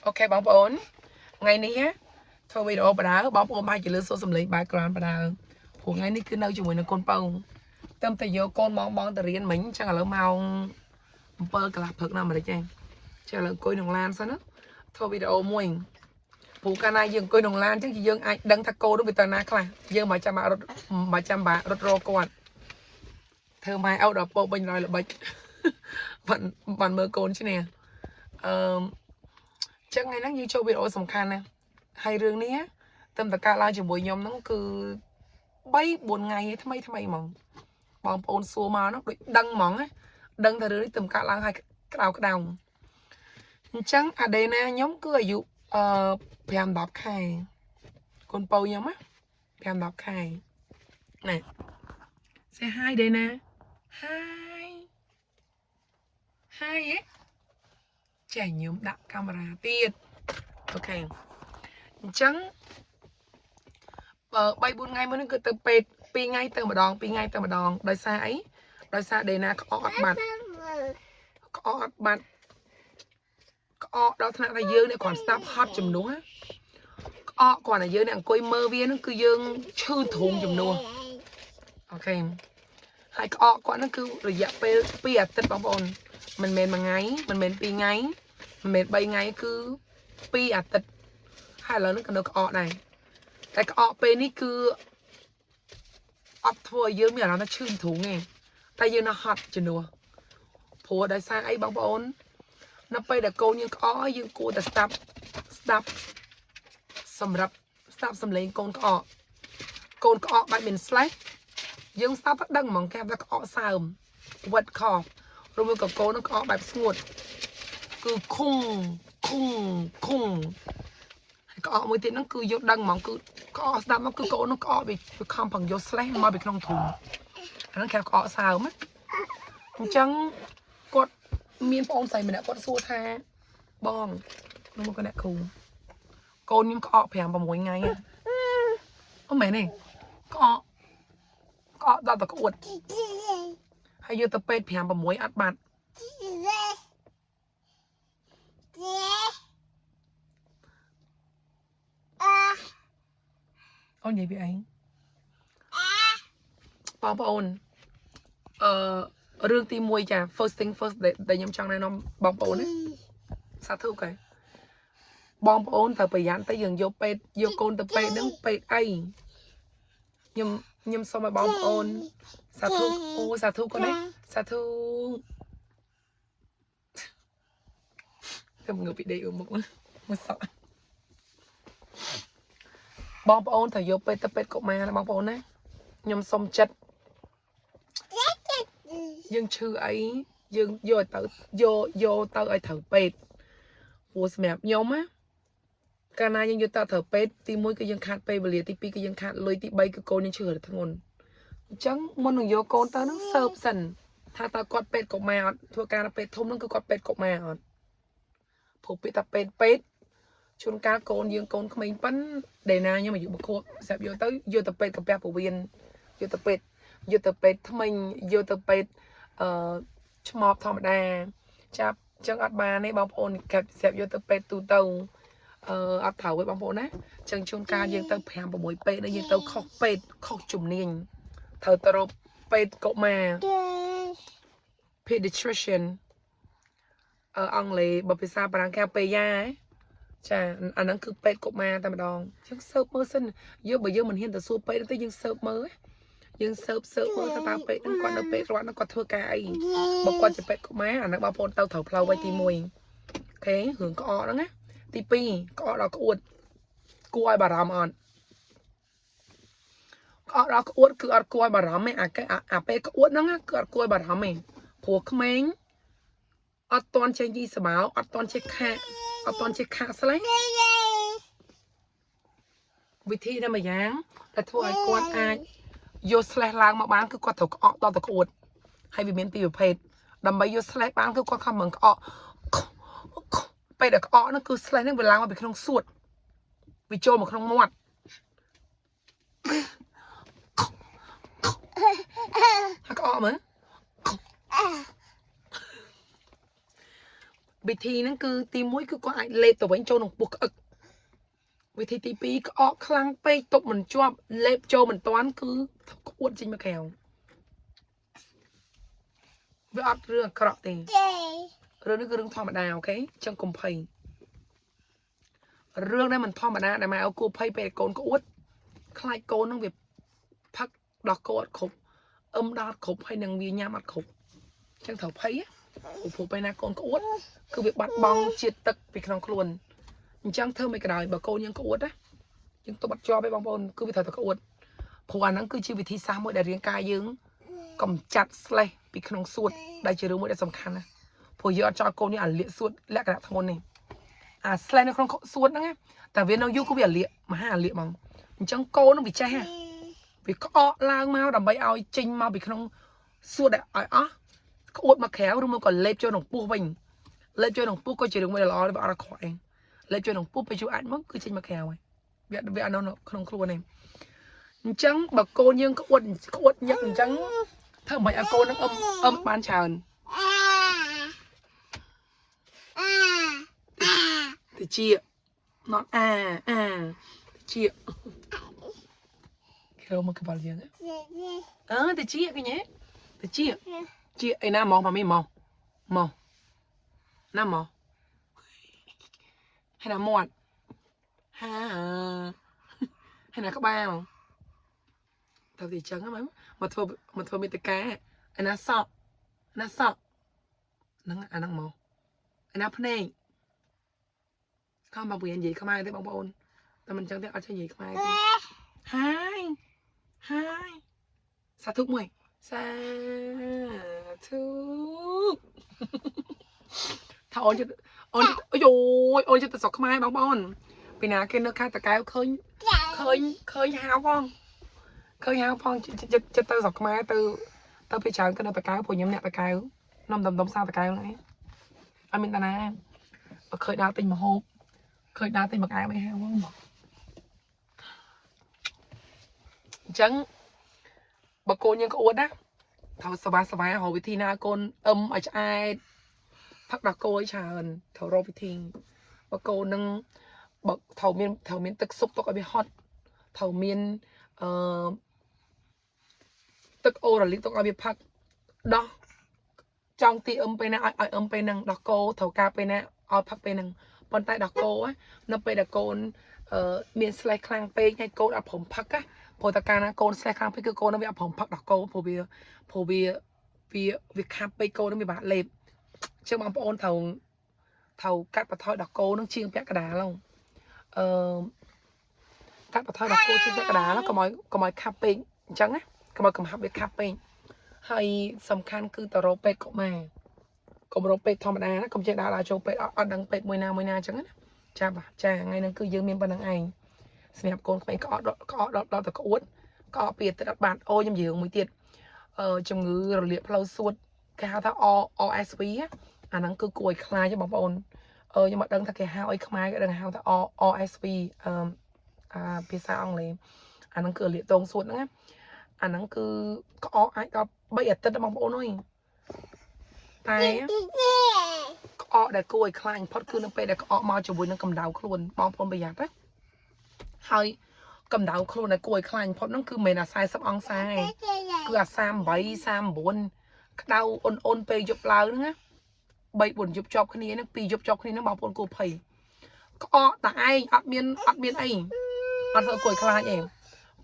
OK បងប្អូនថ្ងៃនេះណាធ្វើវីដេអូបដើបងប្អូនបានជាលឺសូរសំឡេង background បដើព្រោះថ្ងៃនេះគឺនៅជាមួយនឹងកូនពៅតែតែយកកូនបងបងទៅរៀនមិញអញ្ចឹងឥឡូវម៉ោង7កន្លះព្រឹកនៅអាមេរិកឯងចឹងឥឡូវអង្គុយក្នុងឡានសិនណាធ្វើវីដេអូមួយព្រោះកាលណាយើងអង្គុយក្នុងឡានអញ្ចឹងយើងអាចដឹងថាកូននោះវាទៅណាខ្លះយើងមិនចាំបាក់រត់មិនចាំបាក់រត់រកគាត់ធ្វើម៉ែអោដល់ពោពេញរយល្បិច បានបានមើលកូនឈ្នះអឺ ចឹងថ្ងៃហ្នឹងយើងចូលវីដេអូសំខាន់ណាស់ហើយរឿងនេះតែតកើតឡើងជាមួយខ្ញុំហ្នឹងគឺ3 4ថ្ងៃឯងថ្មីថ្មីហ្មងបងប្អូនសួរមកហ្នឹងដូចដឹងហ្មងណាដឹងថារឿងនេះតែកើតឡើងឲ្យក្តៅក្តៅអញ្ចឹងអាដេណាខ្ញុំគឺអាយុអឺ5 10ខែកូនពៅខ្ញុំណា5 10ខែណែ Say hi ដេណា Hi Hi ហ៎ចេះខ្ញុំដាក់កាមេរ៉ាទៀត OK អញ្ចឹងបើ3 4ថ្ងៃមុនហ្នឹងគឺទៅពេទ្យ2ថ្ងៃទៅម្ដង2ថ្ងៃទៅម្ដងដោយសារអីដោយសារដេណាក្អកអត់បាត់ក្អកអត់បាត់ក្អកដល់ថ្នាក់ថាយើងនេះគ្រាន់ស្ដាប់ហត់ជំនួសក្អកគ្រាន់តែយើងនេះអង្គុយមើលវាហ្នឹងគឺយើងឈឺទ្រូងជំនួស OK ហើយក្អកគាត់ហ្នឹងគឺរយៈពេល2អាទិត្យបងប្អូនមិនមែនមួយថ្ងៃមិនមែន2ថ្ងៃមិនមែន3ថ្ងៃគឺ2អាទិត្យហើយឥឡូវហ្នឹងក៏នៅក្អកដែរតែក្អកពេលនេះគឺអត់ធ្វើឲ្យយើងមានអារម្មណ៍ថាឈឺទ្រូងទេតែយើងនៅហត់ជំនួសព្រោះដោយសារអីបងប្អូននៅពេលដែលកូនយើងក្អកយើងគួរតែស្ដាប់ស្ដាប់សម្រាប់ស្ដាប់សំឡេងកូនក្អកកូនក្អកបែបមានស្លេះយើងស្ដាប់ទៅដឹងហ្មងគេហៅថាក្អកសើម wet cough ឬមួយក៏កូននឹងក្អកបែបស្ងួតគឺខុងខុងខុងហើយក្អកមួយទៀតហ្នឹងគឺយកដឹងហ្មងគឺក្អកស្ដាប់មកគឺកូននឹងក្អកវាវាខំប្រឹងយកស្លេះមកពីក្នុងទ្រូងអាហ្នឹងគេហៅក្អកសើមណាអញ្ចឹងគាត់មានប្អូនស្រីម្នាក់គាត់សួរថាបងនោះមកអ្នកគ្រូកូនខ្ញុំក្អក5 6ថ្ងៃអូមែនទេក្អកក្អកដល់តែក្អួតហើយយកទៅពេទ្យ5 6អត់បាត់ អូននិយាយពីអីបងប្អូនអឺរឿងទី1ចា first thing first ដែលដែលខ្ញុំចង់ណែនាំបងប្អូនណាសាធុកែបងប្អូនត្រូវប្រយ័ត្នទៅយើងយកពេទ្យយកកូនទៅពេទ្យហ្នឹងពេទ្យអីខ្ញុំខ្ញុំសូមឲ្យបងប្អូនសាធុអូសាធុកូនណាសាធុខ្ញុំងើបពីដេកមុខមកសក់បងប្អូនត្រូវយកពេទ្យទៅពេទ្យកុមារណាបងប្អូនណាខ្ញុំសុំចិត្តយើងឈឺអីយើងយកទៅយកយកទៅឲ្យត្រូវពេទ្យព្រោះសម្រាប់ខ្ញុំណាកាលណាយើងយកទៅត្រូវពេទ្យទី1គឺយើងខាតពេលវេលាទី2គឺយើងខាតលុយទី3គឺកូនយើងឈឺរធ្ងន់អញ្ចឹងមុននឹងយកកូនទៅហ្នឹងសើបសិនថាតើគាត់ពេទ្យកុមារអត់ធ្វើការពេទ្យធំហ្នឹងគឺគាត់ពេទ្យកុមារអត់ព្រោះពាក្យថាពេទ្យពេទ្យជួនកាលកូនយើងកូនក្មេងប៉ិនដេណាខ្ញុំអាយុ1ខួបស្រាប់យកទៅយកទៅពេទ្យកាពះពោះវៀនយកទៅពេទ្យយកទៅពេទ្យថ្មិញយកទៅពេទ្យអឺឆ្មបធម្មតាចាប់អញ្ចឹងអត់បានទេបងប្អូនកាប់ស្រាប់យកទៅពេទ្យទូទៅអឺអត់ត្រូវទេបងប្អូនណាអញ្ចឹងជួនកាលយើងទៅ5 6ពេទ្យនេះយើងទៅខុសពេទ្យខុសជំនាញត្រូវទៅរកពេទ្យកុមារ pediatrician អឺអង់គ្លេសបើភាសាបារាំងគេហៅពេយ៉ាចាអាហ្នឹងគឺពេទ្យកុមារតែម្ដងយើងសើបមើលសិនយើងបើយើងមិនហ៊ានទៅសួរពេទ្យទេយើងសើបមើលយើងសើបសើបមើលថាតើពេទ្យហ្នឹងគាត់នៅពេទ្យរដ្ឋហ្នឹងគាត់ធ្វើការអីបើគាត់ជាពេទ្យកុមារអាហ្នឹងបងប្អូនទៅត្រូវផ្លូវໄວទី1 OK រឿងក្អកហ្នឹងណាទី2ក្អកដល់ក្អួតគួរឲ្យបារម្ភអត់ក្អកដល់ក្អួតគឺអត់គួរឲ្យបារម្ភទេអាកែអាពេលក្អួតហ្នឹងគឺអត់គួរឲ្យបារម្ភទេព្រោះក្មេងអត់តន់ចេះយីសបោអត់តន់ចេះខាកអត់តន់ចេះខាកស្លេះវិធីតែមួយយ៉ាងដែលធ្វើឲ្យគាត់អាចយកស្លេះឡើងមកបានគឺគាត់ត្រូវក្អកដល់ទៅក្អួតហើយវាមានពីរប្រភេទដើម្បីយកស្លេះបានគឺគាត់ខំមិនក្អកពេលដែលក្អកហ្នឹងគឺស្លេះហ្នឹងវាឡើងមកពីក្នុងសួតវាចូលមកក្នុងមាត់ហើយក្អកមើល វិធីហ្នឹងគឺទី1គឺគាត់អាចលេបទៅវិញចូលក្នុងពោះក្អឹកវិធីទី2ក្អកខ្លាំងពេកទប់មិនជាប់លេបចូលមិនទាន់គឺក្អួតចេញមកក្រៅវាអត់រឿងអាក្រក់ទេរឿងនេះគឺរឿងធម្មតា okay អញ្ចឹងកុំភ័យរឿងដែលមិនធម្មតាដែលម៉ែឲ្យគួរភ័យពេលកូនក្អួតខ្លាចកូននឹងវាផឹកដល់កោអត់គ្រប់អឹមដល់អត់គ្រប់ហើយនឹងវាញ៉ាំអត់គ្រប់អញ្ចឹងត្រូវភ័យព្រោះពេលណាកូនក្អួតគឺវាបាត់បង់ជាតិទឹកពីក្នុងខ្លួនអញ្ចឹងធ្វើមិនក្រោយបើកូនយើងក្អួតណាយើងទប់អត់ជាប់ទេបងប្អូនគឺវាត្រូវតែក្អួតព្រោះអាហ្នឹងគឺជាវិធីសាស្ត្រមួយដែលរាងកាយយើងកំចាត់ស្លេះពីក្នុងសួតដែលជារឿងមួយដែលសំខាន់ណាព្រោះយើងអត់ចង់កូននេះអាលាកសួតលក្ខណៈធ្ងន់នេះអាស្លេះនៅក្នុងសួតហ្នឹងតែវានៅយូរគឺវាអាលាកមហាអាលាកហ្មងអញ្ចឹងកូននឹងវាចេះវាក្អកឡើងមកដើម្បីឲ្យចេញមកពីក្នុងសួតឲ្យអស់ក្អួតមកក្រៅឬមកក៏លេបចូលក្នុងពោះវិញលេបចូលក្នុងពោះក៏ជារឿងមួយដែលល្អដែរវាអត់អាក្រក់ឯងលេបចូលក្នុងពោះពេលជួអាចមកគឺចេញមកក្រៅហើយវាវាអត់នៅក្នុងខ្លួនឯងអញ្ចឹងបើកូនយើងក្អួតក្អួតញឹកអញ្ចឹងធ្វើមិនឲ្យកូននឹងអឹមអឹមបានច្រើនតិច not អាអាតិចគេមកក្បាលយើងអឺតិចឃើញទេតិចជាអីណាមកម៉ាមីមកមកណាមកហើយណាមាត់ហាហើយណាក្បាលទៅទីចឹងហ្នឹងមកធ្វើមកធ្វើមេតកាឯណាសក់ណាសក់ហ្នឹងអាហ្នឹងមកឯណាភ្នែកខំមកវិញនិយាយខ្មែរទេបងប្អូនតែមិនចឹងទេអត់ចេះនិយាយខ្មែរទេហាយហាយសាធុមួយសាធុថាអូនចិត្តអូនអូយអូនចិត្តទៅស្រុកខ្មែរបងប្អូនពីណាគេនៅខេត្តតាកែវឃើញឃើញឃើញហៅផងឃើញហៅផងចិត្តចិត្តទៅស្រុកខ្មែរទៅទៅពេលច្រើនគេនៅតាកែវព្រោះខ្ញុំអ្នកតាកែវនំដុំដុំសាតាកែវហ្នឹងឯងអត់មានតាណាបើឃើញដើរទិញម្ហូបឃើញដើរទិញមួយកែវអីហៅហ្មងអញ្ចឹងបើកូនយើងក្អួតណាត្រូវសវ៉ាសវ៉ារកវិធីណាឲ្យកូនអឹមឲ្យឆ្អែតផឹកដល់គោឲ្យច្រើនត្រូវរកវិធីបើកូននឹងបើត្រូវមានទឹកស៊ុបទុកឲ្យវាហត់ត្រូវមានអឺទឹកអូរ៉ាលីកទុកឲ្យវាផឹកដោះចង់ទីអឹមពេលណាឲ្យឲ្យអឹមពេលហ្នឹងដោះគោត្រូវការពេលណាឲ្យផឹកពេលហ្នឹងប៉ុន្តែដោះគោនៅពេលដែលកូនអឺមានស្លេះខ្លាំងពេកហើយកូនអត់ព្រមផឹកណាព្រោះតែកាលណាកូនស្លេះខ្លាំងពេកគឺកូននឹងវាអត់ព្រមផឹកដោះគោព្រោះវាព្រោះវាវាវាខាប់ពេកកូននឹងវាបាក់លេបអញ្ចឹងបងប្អូនត្រូវត្រូវកាត់បន្ថយដោះគោនឹងជាងពាក់កណ្ដាលហ្នឹងអឺកាត់បន្ថយដោះគោជាងពាក់កណ្ដាលកុំឲ្យកុំឲ្យខាប់ពេកអញ្ចឹងណាកុំឲ្យកំហាប់វាខាប់ពេកហើយសំខាន់គឺតរោពេទ្យកុមារកុំរកពេទ្យធម្មតាណាកុំចេះដើរដើរចូលពេទ្យអត់អត់ដឹងពេទ្យមួយណាមួយណាអញ្ចឹងណាចាបាទចាថ្ងៃហ្នឹងគឺយើងមានប៉ុណ្្នឹងឯងសម្រាប់កូនក្មេងក្អកក្អកដល់ដល់ទៅក្អួតក្អកពីអាទិត្យអត់បានអូខ្ញុំនិយាយមួយទៀតអឺជំងឺរលាកផ្លូវសួតគេហៅថា RSV អាហ្នឹងគឺគួរឲ្យខ្លាចបងប្អូនអឺខ្ញុំអត់ដឹងថាគេហៅអីខ្មែរគេដឹងហៅថា RSV អឺអាភាសាអង់គ្លេសអាហ្នឹងគឺរលាកតងសួតហ្នឹងណាអាហ្នឹងគឺក្អកអាចដល់3អាទិត្យបងប្អូនអើយតែក្អកដែលគួរឲ្យខ្លាចបំផុតគឺនៅពេលដែលក្អកមកជាមួយនឹងកម្ដៅខ្លួនបងប្អូនប្រយ័ត្នណាហើយកម្ដៅខ្លួនដែលគួរឲ្យខ្លាចបំផុតហ្នឹងគឺមិនមែនអា40អង្សាទេគឺអា38 39ក្ដៅអ៊ុនអ៊ុនពេលយប់ឡើងហ្នឹងណា3 4យប់ជាប់គ្នាហ្នឹង2យប់ជាប់គ្នាហ្នឹងបងប្អូនគួរភ័យក្អកតែឯងអត់មានអត់មានអីអត់ធ្វើគួរឲ្យខ្លាចទេ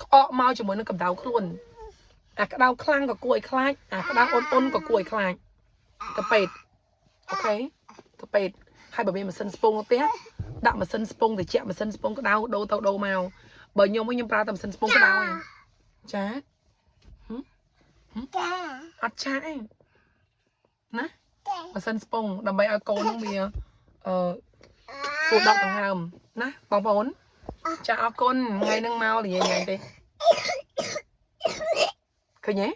ក្អកមកជាមួយនឹងកម្ដៅខ្លួនអាក្ដៅខ្លាំងក៏គួរឲ្យខ្លាចអាក្ដៅអ៊ុនអ៊ុនក៏គួរឲ្យខ្លាចទៅពេទ្យ okay ទៅពេទ្យហើយបើមានម៉ាស៊ីនស្ពងនៅផ្ទះដាក់ម៉ាស៊ីនស្ពងត្រជាក់ម៉ាស៊ីនស្ពងក្ដៅដូរទៅដូរមកបើខ្ញុំវិញខ្ញុំប្រើតែម៉ាស៊ីនស្ពងក្ដៅឯងចាអត់ឆាកឯងណាម៉ាស៊ីនស្ពងដើម្បីឲ្យកូននឹងវាអឺសួរដកដង្ហើមណាបងប្អូនចាអរគុណថ្ងៃហ្នឹងមកនិយាយថ្ងៃទេឃើញទេ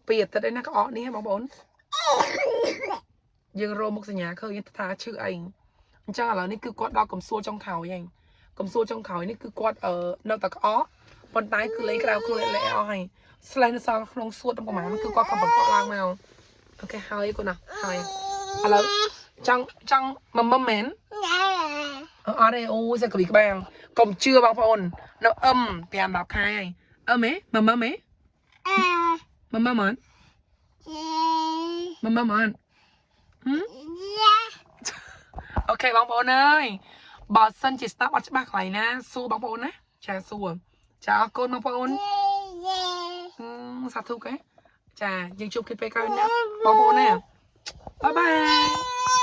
ពីអាទិត្យឯណាក្អកនេះបងប្អូនយើងរកមុខសញ្ញាឃើញថាឈឺអីអញ្ចឹងឥឡូវនេះគឺគាត់ដល់កំសួលចុងក្រោយហ្នឹងកំសួលចុងក្រោយនេះគឺគាត់អឺនៅតែក្អកប៉ុន្តែគឺលេងក្រៅខ្លួនលែអស់ហើយស្លេះនៅសល់ក្នុងសួតប្រហែលគឺគាត់ក៏បង្កក់ឡើងមក Okay ហើយកូនណាហើយឥឡូវចង់ចង់មមមែនអត់ទេអូសក្លីក្បាលកុំជឿបងប្អូននៅអឹម5 10ខែហើយអឹមហ៎មមហ៎មមមមមមហឹម Okay បងប្អូនអើយបើសិនជាស្ដាប់អត់ច្បាស់កន្លែងណាសួរបងប្អូនណាចាសួរចាអរគុណបងប្អូនសាធុកេចាយើងជួបគ្នាពេលក្រោយណាបងប្អូនណាBye bye.